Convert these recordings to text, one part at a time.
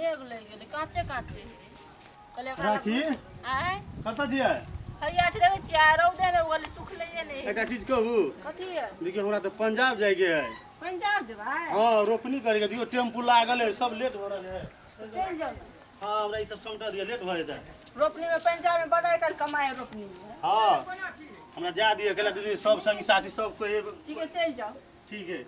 मेघ लागि गेलै, काँचे काँचे कहलियै एकरा। राखी आँय, कतऽ छियै? हैया छै, देखै छियै रौदे नहि उगल, सुखलैये नहि। एकटा चीज कहू। कथी है? देखियौ, हमरा तऽ पंजाब जाइके है। पंजाब जेबै? हाँ, रोपनी करैके। दियौ, टेम्पू लागल है, सब लेट भऽ रहल है। चलि जाउ। हाँ, हमरा ई सब समटा दिअ, लेट भऽ जेतै। रोपनी में पंजाब में बड़ आइ काल्हि कमाइ है रोपनी में। हाँ, हमरा जा दिअ, केला दीदी सब संगी साथी सब कोइ। ठीक है, चलि जाउ। ठीक है।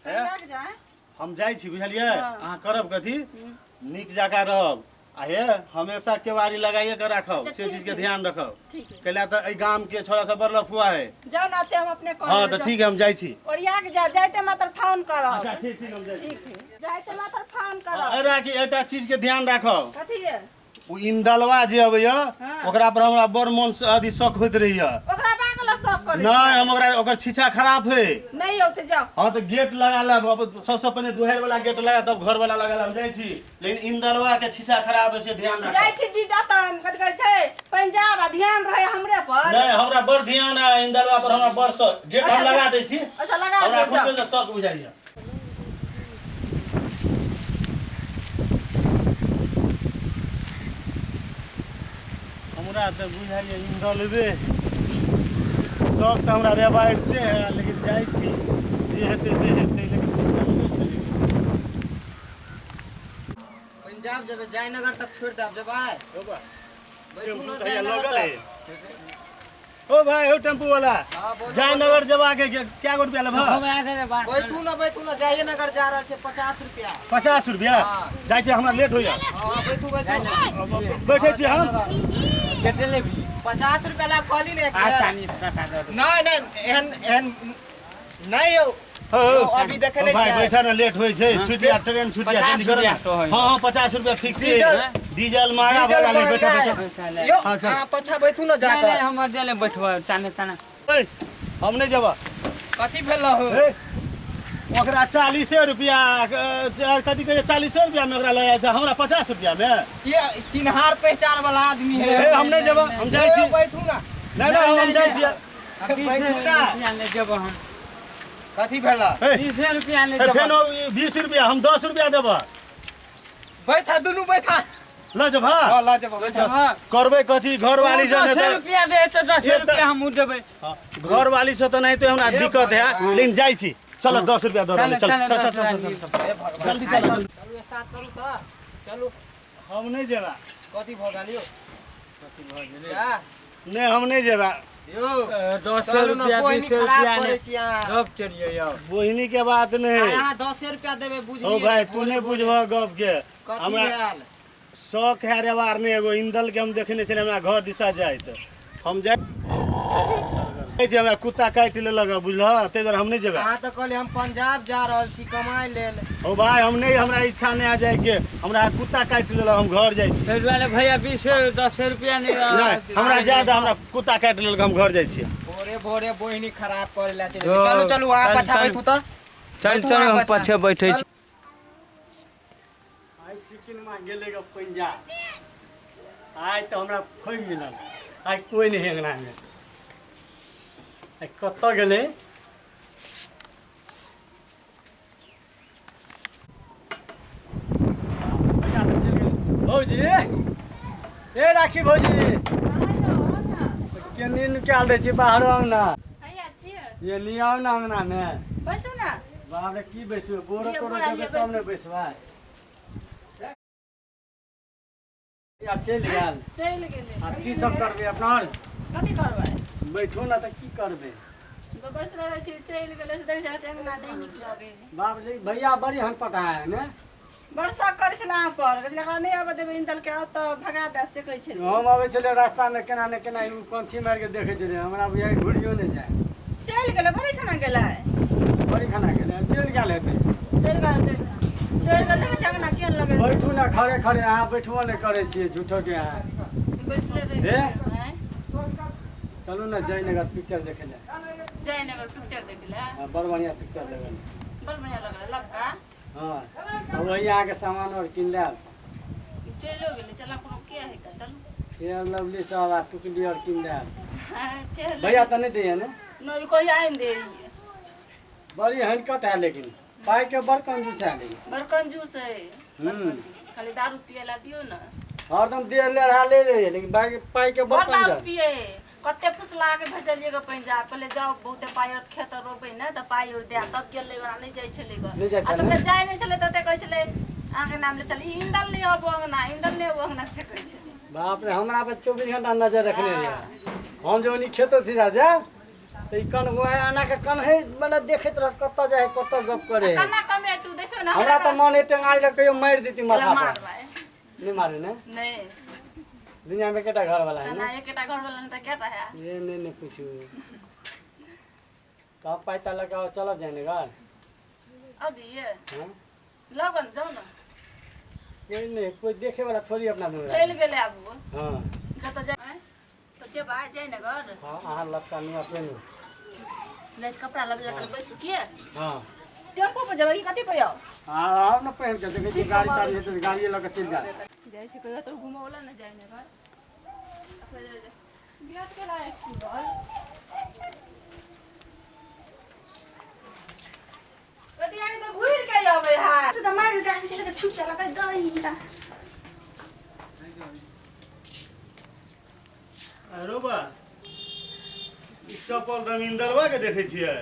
सरिया के जाए। हम जाइ छी, बुझलियै? हाँ। अहाँ करब कथी, नीक जकाँ रहब आ हे हमेशा केवाड़ी लगाइए के राखब। अच्छा, से ठीक चीज के है। ध्यान रखब। ठीक है। कैला तऽ एहि गाम के छोरा सब बड़ लफुआ है। जाउ ने, आते हम अपने कऽ हाँ लेब, तऽ जाउ। ठीक है, हम जाइ छी। ओरिया के जाउ, जाइते मात्र फोन करब। अच्छा, ठीक ठीक, हम जाइ छी। ठीक है, जाइते मात्र फोन करब। अरे राखी, एकटा चीज के ध्यान राखब। कथी है? ओ इंदलवा जे अबैया, हाँ। ओकरा पर हमरा बड़ मन से अथी शक होइत रहैया। ओकरा बागला शौक करै? नहि, हम ओकरा ओकर छीछा खराब है। नहि औते, जाउ। हाँ तऽ गेट लगा लेब। अब सबसे पहिने दुहारि वाला गेट लगा, तब घर वाला लगा लेब। हम जाइ छी, लेकिन इंदलवा के छीछा खराब है, से ध्यान जाइ राखब। छी दीदा, तऽ कथी कहै छै पंजाब, आ ध्यान रहे हमरे पर। नहीं, हमरा बड़ ध्यान है इंदलवा पर, हमरा बड़ शक। गेट हम लगा दै छी। अच्छा, लगा हमरा दियौ, जाउ। खुद से शक बुझाइया। हमरा तऽ बुझाइया इंदलवे शौक तऽ हमरा रेबाड़िते है, लेकिन जाइ छी, जे हेतै से हेतै, लेकिन इंदलवे छै लेकिन। पंजाब जेबै, जयनगर तक छोड़ि देब, जेबै? हो बा, बैठू टेम्पू ने तऽ हैया जयनगर लगल है। तक। ओ भाई, ओ टेम्पू वाला। हाँ, बोलू। जयनगर जबा के क्या गो रुपया लेबह? बैठू ने, बैठू ने, जयनगर जा रहल छै, 50 रुपया। 50 रुपया? हाँ। जाइ छी, हमरा लेट होइया। हाँ, बैठू बैठू। बैठे छी हम। 50 रुपया लाभ कहली ने एक बेर। नहीं नहीं, एहन एहन नहीं यौ। हो, यौ, अभी देखे नहि भाई छियै। बैठा ने, लेट होइ छै, छुटि जा, ट्रेन छुटि जा, 50 जल्दी करो ने। रुपया तो है। हाँ हाँ, 50 रुपया फिक्स है। डीजल- डीजल महंगा डीजल भऽ गेलै। बैठा महंगा बैठा। है। यौ, हाँ, चल। अहाँ पाछा बैठू ने जाकऽ। हमर देले बैठवा चाने चाने। ए, हम नहि जेबऽ। कथी भेल रहौ? ए, ओकरा 40 रुपया, कथी कहै छै, 40 रुपया में ओकरा लऽ जाइ छै, हमरा 50 रुपया में। ये चिन्हार पहचान वाला आदमी है। ए, हम नहि जेबऽ, हम जाइ छी। यौ, बैठू ने। नहि नहि, हम जाइ छी। बैठू ने। रुपया ले जेबो हम। कथी भेल? ए, 20 रुपया ले ए, जेबो। फेन 20 रुपया, हम 10 रुपया देबऽ। बैठा, दुनू बैठा। लऽ जेबऽ? हाँ, लऽ जेबो, बैठा। हाँ। करबै कथी, घरवाली से नहि 10 तऽ रुपया दे तऽ 10 एक तऽ- रुपया हम देबै। हाँ, घरवाली से तऽ नहीं हमरा दिक्कत है, लेकिन जाइ छी। चलो, 10 रुपया दऽ रहल। चल चल, चल चल, चल चल चल, चल। हे भगवान। जल्दी चलो, जल्दी। चलू, स्टार्ट करू तऽ चलू। हम नहीं जेबा। कथी भऽ गेल यौ? जा, नहीं, हम नहीं जेबा। यौ 10 चलू ने, रुपया बहिनी 20 खराब रुपया करै ले छी अहाँ। गप चलिए यौ। बोहिनी के बात आइ नहीं। अहाँ 10 रुपया देबै, बुझलियै? ओ भाई, तू नहीं बुझबह गप के। कथी हमरा भेल? शौक है रेवार ने एगो इंदल के हम देखने छलियै हमरा घर दिशा जाइत। हम जाइ छी, हमरा कुत्ता काटि लेलक, बुझलह? ताहि दुआरे हम नहीं जेबा। अहाँ तऽ कहलियै हम पंजाब जा रहल छी कमाइ लेल। ओ भाई, हम नहीं, हमरा इच्छा नहीं आ जाए के, हमरा कुत्ता काटि लेलक, हम घर जाइ छी। ताहि दुआरे भैया 20 10 रुपया नहीं। नहीं, हमरा जाए दे, हमरा कुत्ता काटि लेलक, हम घर जाइ छी। भोरे भोरे बहिनी खराब करे ला चलि। यौ, चलू चलू, अहाँ चल, पाछा चल। बैठू तऽ। चल बैठू चल, अहाँ हम पाछा। पाछे बैठे छी। आइ सिक्किममा गेलै ग पंजाब, आइ तऽ हमरा फोइ मिलल, आइ कोइ नहि अङ्गनामे, आइ कतऽ गेलै? भैया तऽ चलि गेलै। भौजी, ए राखी भौजी, केने नुकायल रहै छी बाहरो अङ्गना? हैया छियै। ये लियाउ ने अङ्गनामे। बैसू ने। बाप रे, की बैसू? बोरो लिअ, तोरो बोरा देबै लिअ, तब ने बैसबै। आब चलि गेल? चलि गेलै। आब की सब करबै अपना आर? कथी करबै? बैठू ने तऽ की करबै? तऽ बैसल रहै छी, चलि गेलै से देखै छी अङ्गना नहि नीक लगै। बाप रे, भैया बड़ी हनपटा है ने। वर्षा करै छलै अहाँ पर, कहै छलै एकरा नहि आबऽ देबै, इंदल के आओत तऽ भगा देब, से कहै छलै। हम अबै छलियै रास्तामे, केना ने केना ओ कंठी मारि कऽ देखै छलियै, हमरा बुझाइ घुरियो नहि जाय। चलि गेलै, बड़ी खाना गेलै। बड़ी खाना गेलै, चलि गेल हेतै। चलि गेल हेतै। चलि गेल, देखै छी अङ्गना केहन लगै छै। बैठू ने खड़े खड़े, अहाँ बैठबो नहि करै छियै झूठोके अहाँ। बैसले रहै हे? छियै, आँय? चलू ने जयनगर पिक्चर देखै लए। जयनगर पिक्चर देखै लए? हाँ, बड़ बढ़िआँ पिक्चर लगल। बड़ बढ़िआँ लगलै लबका। हाँ, तऽ वही अहाँके सामान आओर कीन लेब। चलियो गेलै, चल कोनो के है का, चलू। फेयर लवली सब आ टुकली आओर कीन लेब। आँय, फेर भैया तऽ नहि दैया ने? नहि, कहिया आनि दे। बड़ी हनकट है, लेकिन पाइके बड़ कंजूस है लेकिन। बड़ कंजूस है। हम्म। खाली दारू पिए ला दियो ना। हरदम देह लेढ़ा ले रहे लेकिन बाकी पाई के बड़ दारू पिए कते फुसला के भेजलिए ग पंजाब पहले जाओ बहुते पाई और खेत रोपे ने त पाई और दे तब गेलै ओकरा नहीं जाइ छलै ग। नहीं जाइ आ छलै। त जाइ नहीं छलै त कहै छलै अहाँ के नाम ले चली इंदल नहीं होबो अंगना इंदल नहीं होबो अंगना से कहै छलै। बाप रे हमरा पर 24 घंटा नजर रखने रहे। हम जो खेतो सीधा जाए त ई कन आना के कन है मने देखैत रह कत जाए कत गप करे। कन्ना कमे तू देखियो ना हमरा त मन टेंगाई ल कहियो मारि देती माथा पर। नहीं मारे ने नहीं दुनिया में केटा घर वाला है ना एकेटा घर वाला त केटा है ये नहीं नहीं पूछू कब पैसा लगाओ चलो जाने घर अभी ये हां लगन जाओ ना कोई नहीं कोई देखे वाला थोड़ी अपना चल गेले आबू। हां जत जाए तो जब आ जाए ना घर। हां अहाँ लत्ता नुआ पेनु नहीं कपड़ा लबे लग बैसु के। हां टेम्पो पर जेबै कथि पे आउ? हां आउ न पहिन के देखै छी गाड़ी ताड़ी है त गाड़ी लऽ के चलि जा जाइ छी कहियो तो घुमौला न जाए ने घर बियाह के लायक की घर कथि आके त घुर के आबै है त मारि जा के छले त छुप चला के दही ता। अरे बा ई चप्पल त हम इंदलवा के देखै छियै।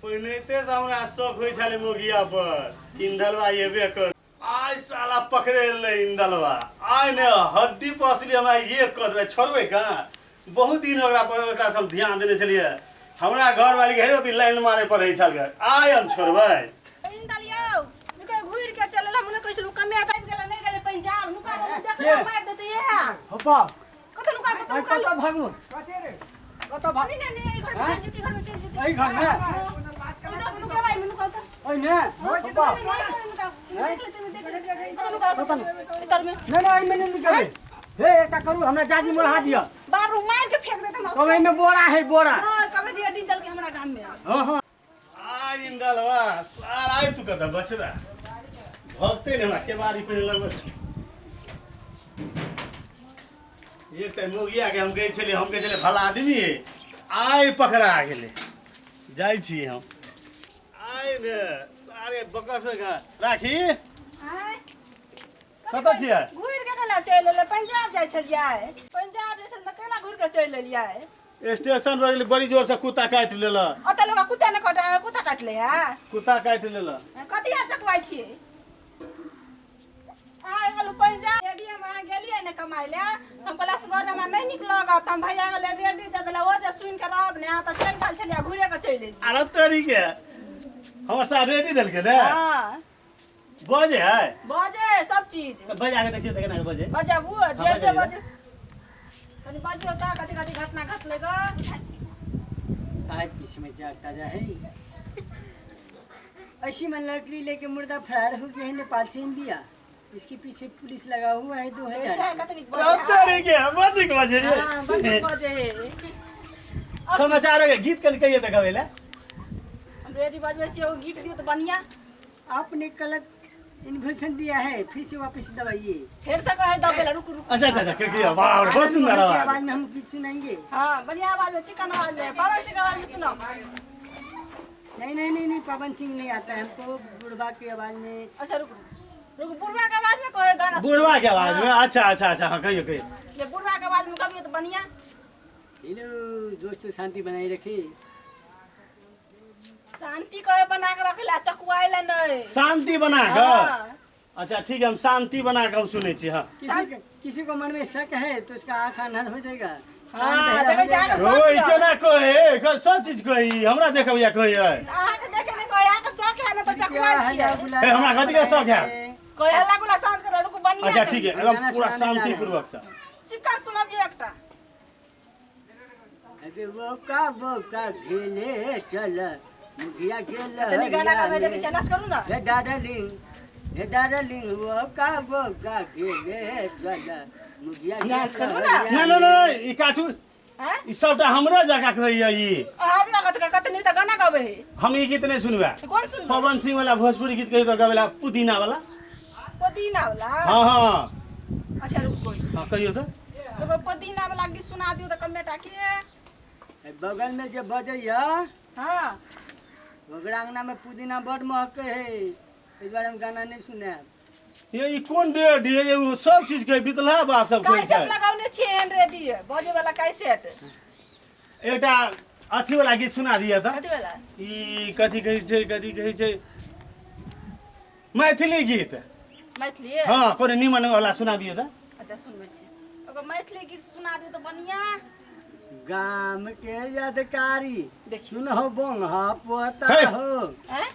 पहिनते से हमरा शौक होइ छलै मोगिया पर इंदलवा एबे कर आइ साला पकड़े ले इंदलवा आइ ने हड्डी पसली हमरा ये कह देबै छोड़बै कहाँ। बहुत दिन ओकरा पर ओकरा सब ध्यान देने छलियै। हमरा घर वाली के हेरो लाइन मारे पर रहै छल आइ हम छोड़बै। इंदल यौ निके घुर के चलल हम ने कहै छलु कमे आबि गेल नहीं गेलै पंजाब नुका देख मारि देतै ये हो बाप कत नुका कत नुका कत भागू कते रे कत भाग नहीं नहीं नहीं घर में चल जेती घर में चल जेती एई घर में नुका भाई नुका त ओइ ने हो बाप इधर में नहीं नहीं एई में नहीं निकले हे एकटा करू हमरा जाजी मोलहा दिअ बाप रे मार के फेंक देते कब एई में बोरा है बोरा। हां कबे दिया डीजल के हमरा गाम में। हां हां आ इंदलवा सार आइ तू कत बचबा भगते ने हमरा केबारी पे लगबै। एक त मोगिया के हम कहै छलियै हम कहै छलियै भला आदमी है आइ पकड़ा गेलै जाइ छी हम आइ ने सारे बकस राखी कत छियै घुर के केला चलि एलै पंजाब जाइ छलियै पंजाब जाइ छल त केला घुर के चलि एलियै। स्टेशन पर गेलै बड़ी जोर से कुत्ता काटि लेलक। ओतऽ लोक कुत्ता ने काटे कुत्ता काटि ले है कुत्ता काटि लेलक। कथी चकवाइ छियै अहाँ गेलहुँ पंजाब रेडियो में अहाँ गेलियै ने कमाइ लए हम कहलियै असगर हमरा नहि नीक लागत हम भैया गेलै रेडियो दऽ देलक ओ जे सुनि के रहब ने अहाँ तऽ चलि गेल छलियै घुरे के चलि एलियै। अरे तोरी के हमर साथ रेडी देलकै ने। हां बजे है बजे सब चीज बजा के देखिए त केना के बजे बजाबू जे जे बजे कनी बजियौ त कथी कथी घटना घटलै ग। आज की समाचार ताजा है ऐसी मन लड़की लेके मुर्दा फरार हो गया है नेपाल से इंडिया इसके पीछे पुलिस लगा हुआ है 2000। बड़ नीक बजे हां बड़ नीक बजे है समाचार के गीत कनी कहिए त गबैला हम रेडी बजबै छियै ओ गीत दियौ त बढ़िया। आपने गलत इन्फॉर्मेशन दिया है फिर से वापस दबाइए फिर से कहे दबेला रुक रुक। अच्छा अच्छा अच्छा वाह बहुत सुंदर आवाज आवाज में हम गीत सुनाएंगे। हां बढ़िया आवाज में चिकन आवाज में पवन सिंह आवाज में सुनाओ। नहीं नहीं नहीं नहीं पवन सिंह नहीं आता है हमको बुढ़वा की आवाज में। अच्छा रुक रुक बुढ़वा के आवाज में कहे गाना बुढ़वा के आवाज में। अच्छा अच्छा अच्छा हां कहियो कहियो ये बुढ़वा के आवाज में कहियो तो बढ़िया। हेलो दोस्तों शांति बनाए रखे शांति कहे बना के रखेला चकुआइला नहीं शांति बना के। अच्छा ठीक है हम शांति बना के हम सुनै छी। हां किसी को मन में शक है तो उसका आंख अंधर हो जाएगा। हां देखै जा के ओए केना कहे सब चीज कही हमरा देखबिया कही है अहाँ के देखे नहीं कहे अहाँ के शक है ना तो चकुआइ छियै ए हमरा कथि के शक है कहे हल्ला गुला शांत कर रुकू बढ़िया। अच्छा ठीक है एकदम पूरा शांति पूर्वक से चिकन सुनबियो एकटा। अबे वो का घेले चल मुखिया गेल तनी गाना गाबै दे नाच करू ना हे डार्लिंग वो का घेले चल मुखिया नाच करू ना। ना ना ना ई काटू हैं ई सबटा हमरा जगह कहैया ई अहाँ जगह कत कत नहीं त गाना गाबै है हम ई गीत नहीं सुनबे। कौन सुनबे? पवन सिंह वाला भोजपुरी गीत कहियो त गावेला पुदीना वाला पुदीना वाला। हां हां अच्छा रुको हां कहियो त एगो पुदीना वाला गीत सुना दियो त कमेटा के बगल में जे बजैया। हां ओकरा अंगना में पुदीना बड़ महकै है एहि दुआरे हम गाना नहीं सुनायब। ये ई कोन रेडी है? ये उ सब चीज के बितला बात सब कहै कैसेट छै। लगौने छियै एहन रेडी बजे वाला कैसेट। एकटा अथी वाला गीत सुना दिअ तऽ। कथी वाला? ई कथी कहै छै, कथी कहै छै, मैथिली गीत। मैथिली? हँ, कोनो निमन वाला सुनाबियौ तऽ। अच्छा, सुनबै छी। ओकर मैथिली गीत सुना दियौ तऽ बढ़िआँ। गाम के अधिकारी देखियौ। सुनहो बोंगा पोता हे। हो। आँय?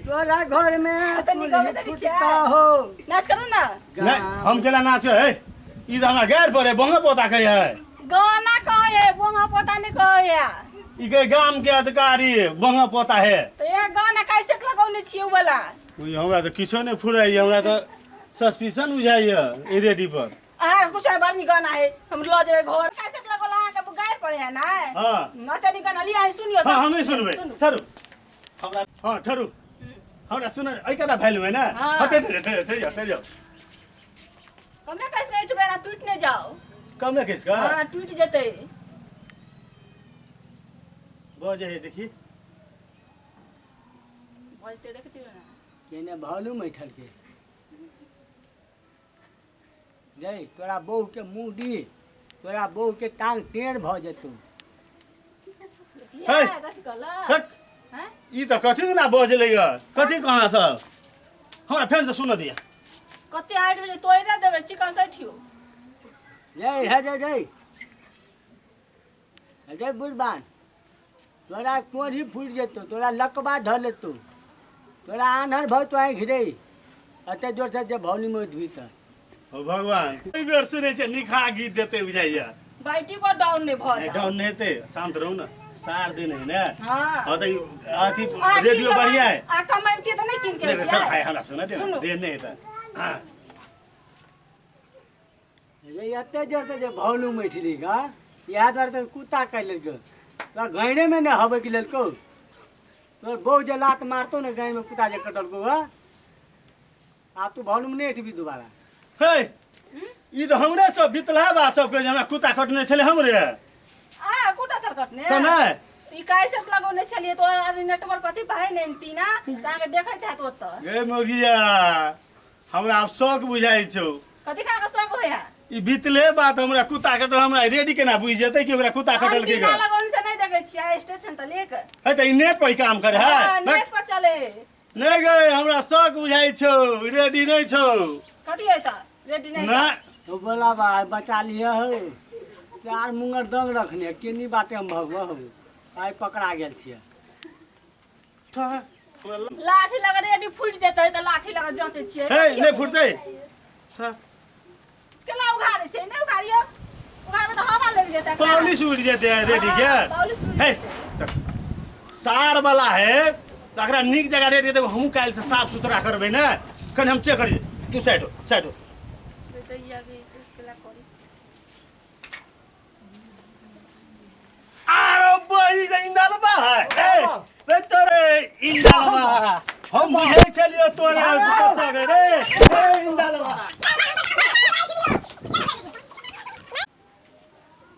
तोरा घर में तनी गबै देखै छियै? फुटता हो। नाच करू ने। नहि, हम केना नाचो है? ई तऽ हमरा गैर पर है, बोंगा पोता कहै है। गाना कहै है, बोंगा पोता नहि कहै है। ई के गाम के अधिकारी बोंगा पोता है। तऽ एक गाना कैसेट लगौने छियै उ वाला। ई हमरा तऽ किछो नहि फुराइए, हमरा तऽ सस्पिशन बुझाइए ई रेडी पर। अहाँके कुछ बड़ नीक गाना है, हम लऽ जेबै घर। कैसेट लगौला अहाँके गारि पड़े है ने? हँ। नते नीक गाना लिअ, अहाँ सुनियौ। हँ, हमही सुनबै। सुनू। ठहरू हमरा, हँ ठहरू हमरा सुन, एहि कता भैल है ने? हँ। हँ, ठहर ठहर ठहर जाओ, ठहर जाओ। कमे कैसे बैठबै ना, टूटि नहि जाओ। कमे कैस का? हँ, टूटि जेतै। बजे है, देखी। बजते देखतियौ ने। केने भालू बैठल के रे, तोरा बहू के मुँह दी, तोरा बहू के टांग टेढ़ भऽ जेतौ। देखलियै? हे। कथी कहलक? हक। हैं? ई तऽ कथी ना बजलै ग, कथी कहाँ सब? हमरा फेर से सुन दिया। कते हाइट बजे तोड़ि देबै चिकन सठियो। रे हे रे रे रे बुढ़बान, तोरा कोढ़ी फूटि जेतौ, तोरा लकबा धऽ लेतौ, तोरा आन्हर भऽ तो आँखि रे, एते जोर से जे भौली में उठबी तऽ। ओ भगवान, एहि बेर सुनै छै निखा गीत देते बुझाइया। बैटी को डाउन नहि भऽ नहि, जाओ। डाउन नहि हेतै, शांत रहू ने, सार दिन है ने। हँ। हँ तऽ ई अथी अहाँ कीन रेडियो के बढ़िया है। अहाँ कमैबतियै तऽ नहि कीन के नहि, नहि, अबितियै? चल, आइ हमरा सुना दे ने, सुनू। देर नहि हेतै। हँ। रे एते जोर से जे भौलू मैठली गा, इएह दुआरे तऽ कुत्ता काटि लेलकौ, तोरा गाँड़े में नहि हबकि लेलकौ। तोर बहू जे लात मारतौ ने, गाँड़ में कुत्ता जे कटलकौ हँ, आब तू भौलू में नहि उठबी दोबारा। हे, ई तऽ हमरे सब बितला बात सब कहै जे हमरा कुत्ता कटने छलै हमरे। आ कुत्ता छल कटने? तऽ नहि। ई कैसेट लगौने छलियै तो नेटवर्क अथी भाइ ने एंटीना तऽ अहाँके देखैत हैत ओतऽ। गे मोगिया, हमरा आब शौक बुझाइ छौ। कथी खा कऽ शौक होइया? ई बीतले बात, हमरा कुत्ता कटल, हमरा रेडी केना बुझि जेतै कि ओकरा कुत्ता कटलकै? एंटीना लगौने से नहि देखै छियै स्टेशन तऽ लेक है तऽ ई नेट पर ई काम करे है? हँ, नेट पर चले। नहि गे, हमरा शौक बुझाइ छौ, रेडी नहि छौ। कथी है तऽ रेडी नहि? नहि। तो बोला बा बचा लिअ हौ, चार मुँगर दंग रखने केनी बाटे हम भगवा हौ, आइ पकड़ा गेल छियै। लाठी लगा रेडी फूटि जेतै तऽ लाठी लगा जाँचै छियै। हे, नहि फुटतै। केना उघारै छै? नहि उघारियौ, उघारबै तऽ हवा लागि जेतै एकरा। पॉलिश उड़ि जेतै रेडी के। हँ, पॉलिश उड़ि हे जेतै। तऽ सार वाला है तऽ एकरा नीक जगह रेडी देबै। हमहूँ काल्हि से साफ सुथरा करबै ने, कनि हम चेक करियै। तू साइड हो, साइड हो। तऽ ई आगे छै, केला करी। आरो बही जे इंदलबा है। ए रे तोरे इंदलबा, हम बुझै छलियो तोरे सगे रे। ए इंदलबा,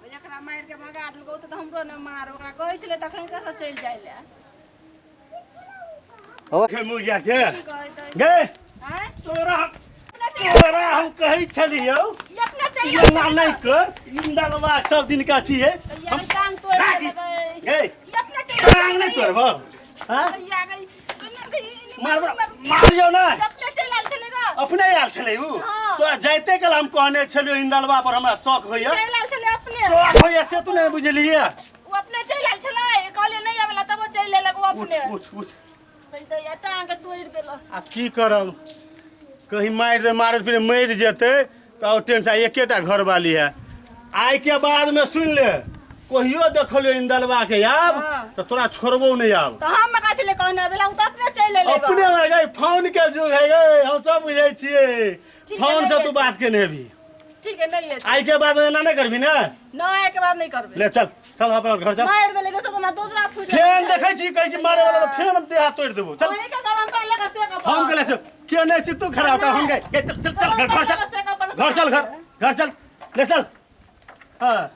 एकरा मारि के भगा देलकै तऽ हमरो ने मार। ओकरा कहै छलै तखन कसँ चलि जाइ लए। ओके मुर्गिया के की कहैत है? गे। आँय? तोरा तोरा हम कहै छलियौ ई अपने चलि ई एना नहि कर, इंदलबा सब दिन के अथी है। हम टांग तोड़ि राखी। देलकै। गे, ई अपने चलि टांग नहि तोड़बौ? हाँ, मार मारियौ ने। अपने चलि आयल छलै ग। अपने आयल छलै उ? हाँ। तो जाइते काल हम कहने छलियौ इंदलबा पर हमरा शौक होइया। चलि आयल छलै अपने। शौक होइया से तू नहि बुझलियै। ओ अपने चलि आयल छलै, कहलियै नहि आबेला तब ओ चलि एलक ओ उठ अपने। उठ उठ। दैया टांग के तोड़ि देलक। आ की करब, कहीं मारि दे, मारत फिर मरि जेतै तऽ आओर टेंशन। एकेटा घरवाली है। आइ के बाद में सुन ले, कहियो देखलियो इंदलबा के आब हाँ। तऽ तोरा छोड़बो नहि आब। तऽ हम एकरा छलै कहने आबेला, ओ तऽ अपने चलि एलै। अपने हमरा गई, फोन के जुग है गई, हम सब बुझै छियै। ठीक है, फोन से नहि तू बात केने हेबी। ठीक है, नहीं है। आइ के बाद एना नहि करबी ने? ना, आइ के बाद नहीं करबे। ले चल, चल अपन घर चल। मारि देले से तऽ दोसरा फूटि। फेन देखै छी, कहै छी मारे वाला, तऽ फेन हम देह हाथ तोड़ि देबो। चल। ओही के गरम पानि लगा सेक। हम कहले से के नहि छी तू खराब कर। हम गए, चल चल चल, घर घर चल, घर चल, घर घर चल, ले चल। हाँ।